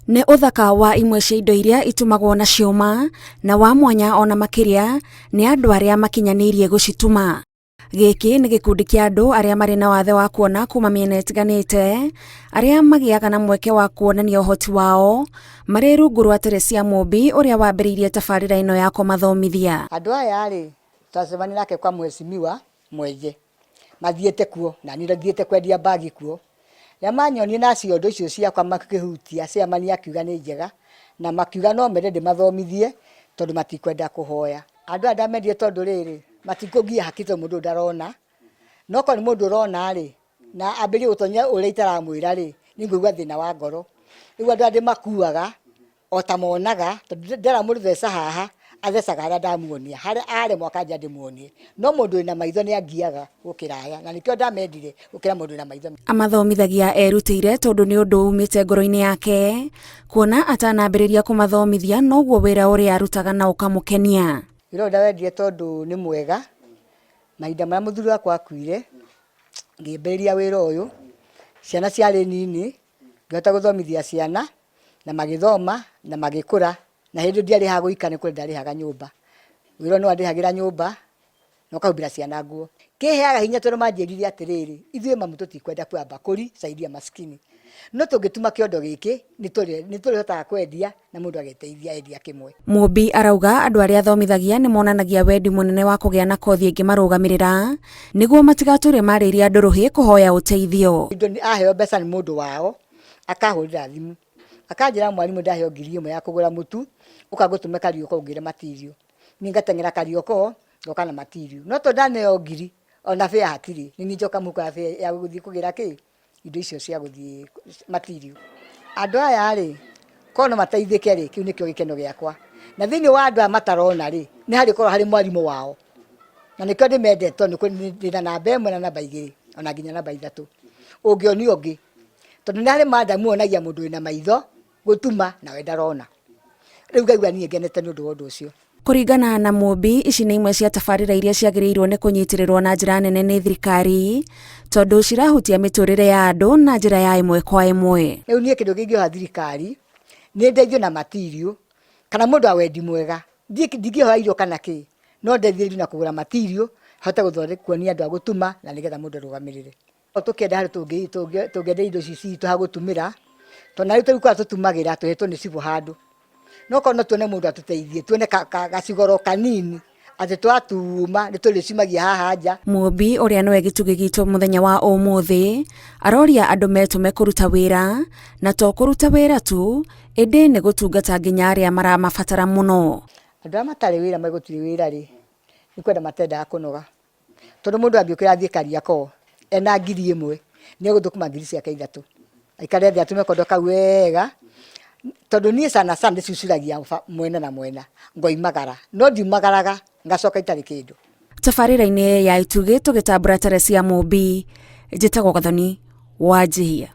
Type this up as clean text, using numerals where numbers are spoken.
Nĩ ũthaka wa imwe cia indo iria itumagwo na ciũma na wa mwanya ona makĩria nĩ andũ arĩa makinyanĩirie gũcituma. Gĩkĩ nĩ gĩkundi kĩa andũ arĩa marĩ na wathe wa kuona kuma mĩena ĩtiganĩte, arĩa magĩaga na mweke wa kuonania ũhoti wao marĩ rungu rwa Teresia Mũmbi ũrĩa wambĩrĩirie tabarĩra ĩno ya kũmathomithia. Andũ aya rĩ, twacemania nake kwa mheshimiwa Mwenje, mathiĩte kuo na niĩ thiĩte kwendia mbagi kuo. Rĩrĩa manyonire na ciondo icio ciakwa makĩhutia, chairman akiuga nĩ njega na makiuga no mende ndĩmathomithie tondũ matikwenda kũhoya. Andũ aya ndamendire tondũ rĩrĩ, matikũngia hakiri tondũ mũndũ ũyũ ndarona, no korwo nĩ mũndũ ũrona rĩ, na ambĩrĩrie gũtonya ũrĩa itaramwĩra rĩ, nĩ ngũigua thĩna wa ngoro. Rĩu andũ aya ndĩmakuaga o ta monaga, tondũ ndera mũndũ theca haha, athecaga harĩa ndamuonia, harĩa aremwo akanja ndĩmuonie. No mũndũ wĩna maitho nĩ angiaga gũkĩra aya, na nĩkĩo ndamendire gũkĩra mũndũ wĩna maitho. Amathomithagia erutĩire tondũ nĩ ũndũ umĩte ngoro-inĩ yake, kuona atanambĩrĩria kũmathomithia noguo wĩra ũrĩa arutaga na ũkamũkenia. Wĩra ũyũ ndawendire tondũ nĩ mwega, mahinda marĩa mũthuri wakwa akuire, ngĩambĩrĩria wĩra ũyũ, ciana ciarĩ nini, ngĩhota gũthomithia ciana, na magĩthoma, na magĩkũra, na hĩndĩ ĩyo ndiarĩhaga gũikara nĩ kũrĩa ndarĩhaga nyũmba. Wĩra ũyũ nĩ wandĩhagĩra nyũmba, na ũkahumbĩra ciana nguo. Kĩheaga hinya tondũ manjĩrire atĩrĩrĩ, ithuĩ mamu tũtikwenda kuoya mbakũri saidia maskini, no tũngĩtuma kĩondo gĩkĩ nĩ tũrĩhotaga kwendia na mũndũ ageteithia endia kĩmwe. Mũmbi arauga andũ arĩa athomithagia nĩ monanagia wendi mũnene wa kũgĩa na kothi ĩngĩmarũgamĩrĩra nĩguo matigatũre marĩria andũ rũhĩ kũhoya ũteithio. Indo aheo mbeca nĩ mũndũ wao, akahũrĩra thimũ, akanjĩra mwarimũ ndaheo 1000 ya kũgũra mũtu, ũka ngũtũme Kariokor ũngĩre material. Niĩ ngateng'era Kariokor, ngoka na material. No tondũ ndaneo ngiri, ona fare hatirĩ, nĩ niĩ njoka mũhuko ya fare ya gũthiĩ kũgĩra kĩ, indo icio cia gũthiĩ material. Andũ aya rĩ, korwo no mateithĩke rĩ, kĩu nĩkĩo gĩkeno gĩakwa. Na thĩinĩ wa andũ aya matarona rĩ, nĩ harĩkoragwo harĩ mwarimũ wao. Na nĩkĩo ndĩmendete tondũ ndĩna namba ĩmwe na namba igĩrĩ, ona nginya namba ithatũ. Ũngĩonia ũngĩ, tondũ nĩ harĩ madamu onagia mũndũ wĩna maitho gũtuma nawe ndarona. Rĩu ngaigua niĩ ngenete nĩ ũndũ wa ũndũ ũcio. Kũringana na Mũmbi, ici nĩ imwe cia tabarĩra iria ciagĩrĩirwo nĩ kũnyitĩrĩrwo na njĩra nene nĩ thirikari tondũ cirahutia mĩtũrĩre ya andũ na njĩra ya ĩmwe kwa ĩmwe. Rĩu niĩ kĩndũ kĩngĩoha thirikari nĩ ndeithio na material kana mũndũ wa wendi mwega, ndingĩhoya irio kana kĩ, no ndeithĩrĩrio na kũgũra material hote kuonia andũ a gũtuma na nĩgetha mũndũ arũgamĩrĩre. Tũkĩenda harĩa tũngĩenderia indo ici citũ ha gũtumĩra, tondũ na rĩu kũrĩa tũtumagĩra tũhetwo nĩ cibũ handũ. No korwo no tuone mũndũ atũteithie, tuone gacigoro kanini atĩ twatuma nĩ tũrĩciumagia haha nja. Mũmbi ũrĩa nĩwe gĩtugĩ gitũ mũthenya wa ũmũthĩ, aroria andũ metũme kũruta wĩra, na to kũruta wĩra tu, ĩndĩ nĩ gũtungata nginya arĩa maramabatara mũno. Andũ arĩa matarĩ wĩra me gũtirĩ wĩra rĩ, nĩ kwenda matendaga kũnoga. Tondũ mũndũ angĩũkĩra athiĩ Kariakoo ena 1000 nĩ egũthũkũma ngiri ciake ithatũ. Aikare thĩ atume kondo kau wega, tondũ niĩ sana sana ndĩcucuragia mwena na mwena ngoimagara, no ndiumagaraga ngacoka itarĩ kĩndũ. Tabarĩra-inĩ ya Itugĩ tũgĩtambũra Teresia Mũmbi, njĩtagwo Gathoni Wanjihia.